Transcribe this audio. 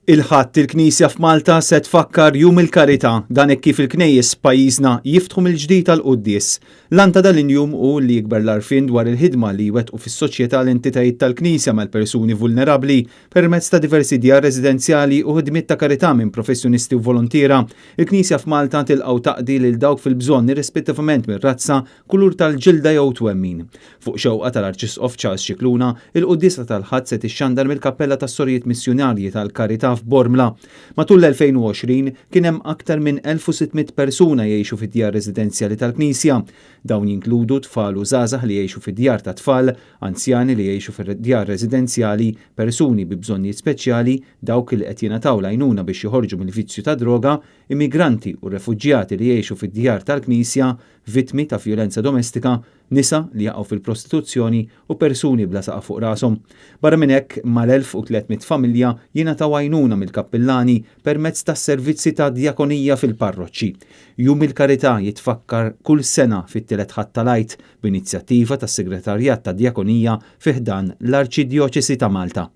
Il-Ħadd il-Knisja f'Malta se tfakkar Jum il-Karità, dan hekk kif il-knejjes f'pajjiżna jiftħu mill-ġdid għall-quddies. L-għan ta' dan il-jum hu li jikber l-għarfien dwar il-ħidma li jwettqu fis-soċjetà l-entitajiet tal-Knisja mal-persuni vulnerabbli permezz ta' diversi djar residenzjali u ħidmiet ta' karità minn professjonisti u volontiera. Il-Knisja f'Malta tilqa' u taqdi lil dawk fil-bżonn irrispettivament mir-razza, kulur tal-ġilda jew twemmin. Fuq xewqa tal-Arċisqof Charles Scicluna, il-quddiesa tal-Ħadd se tixxandar mill-Kappella tas-Sorijiet Missjunarji tal-Karità f'Bormla. Matul l-2020, kien hemm aktar minn 1,600 persuna jgħixu fid-djar residenzjali tal-Knisja. Dawn jinkludu tfal u żgħażagħ li jgħixu fi djar tat-tfal, anzjani li jgħixu fi djar residenzjali, persuni bi bżonnijiet speċjali, dawk li qed jingħataw l-għajnuna biex joħorġu mill-vizzju tad-droga, immigranti u refuġjati li jgħixu fid-djar tal-Knisja, vittmi ta' vjolenza domestika, nisa li jaqgħu fil-prostituzzjoni u persuni bla saqaf fuq rashom. Barra minn hekk, mal-1,300 familja jingħataw għajnuna mill-kappillani permezz tas-servizzi ta' djakonija fil-parroċċi. Jum il-Karità jitfakkar kull sena fit-tielet Ħadd tal-Għid b'inizjattiva tas-Segretarjat tad-Djakonija fi ħdan l-Arċidjoċesi ta' Malta.